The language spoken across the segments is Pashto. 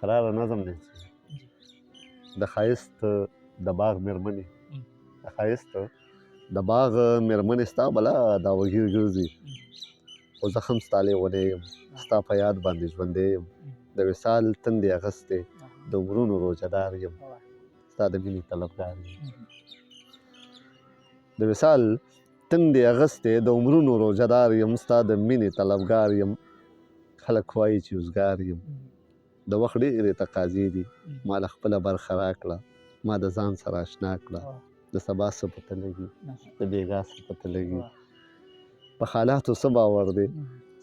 قراره نظم دی. د ښایست د باغ مېرمنې، د ښایست د باغ مېرمنې، ستا بلا دا وګیر ګرځي، خو زه هم ستا لېونی یم، ستا په یاد باندې ژوندی یم. د وصال تندې اخیستې، د عمرونو روژهدار یم، ستا د مینې طلبګار یم. د وصال تندې اخیستې، د عمرونو روژهدار یم، ستا د مینې طلبګار یم. خلک وایي چې وزګار یم، د وخت ډېرې تقاضې دي، ما له خپله برخه راکړه، ما د ځان سره آشنا کړه. د سبا څه پته لګي، د بېګا څه پته لګي، په حالاتو څه باور دی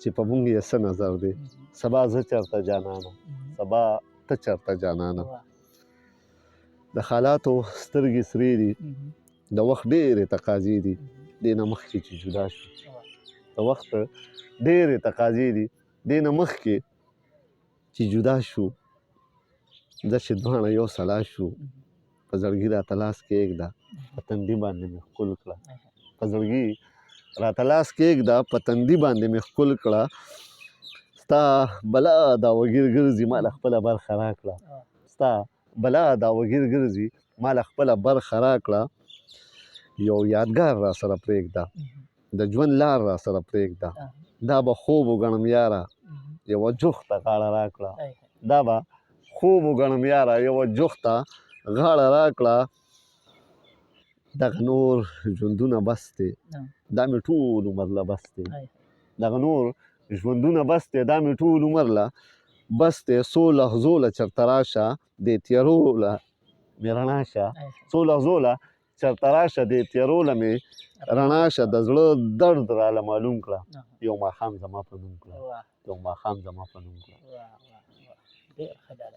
چې په مونږ یې څه نظر دی. سبا زه چېرته جانانه، سبا ته چېرته جانانه. د حالاتو سترګې سرې دي، د وخت ډېرې تقاضې دي، دې نه مخکې چې جدا شو. د وخت ډېرې تقاضې دي، دې نه مخکې چې جدا شو. زه چې دواړه یو سلا شو، په زړګي راته لاس کېږده، په تندي باندې مې ښکل کړه. په زړګي راته لاس کېږده، په تندي باندې مې ښکل کړه. ستا بلا دا وګیر ګرځي، ما له خپله برخه راکړه. ستا بلا دا وګیر ګرځي، ما له خپله برخه راکړه. یو یادګار را سره پرېږده، د ژوند لار را سره پرېږده. دا به خوب وګڼم یاره، یوه جوخته غاړه راکړه. دا به خوب وګڼم یاره، یوه جوخته غاړه راکړه. دغه نور ژوندونه بس دی، دا مې ټول عمر له بس دی. دغه نور ژوندونه بس دی، دا مې ټول عمر له بس دی. څو لحظو له چرته راشه، دې تیارو له مې رڼا شه. څو لحظو له چرته راشه، دې تیارو له مې رڼا شه. د زړه درد راله معلوم کړه، یو ماښام زما په نوم کړه. یو ماښام زما په نوم کړه. ډېر ښه ده.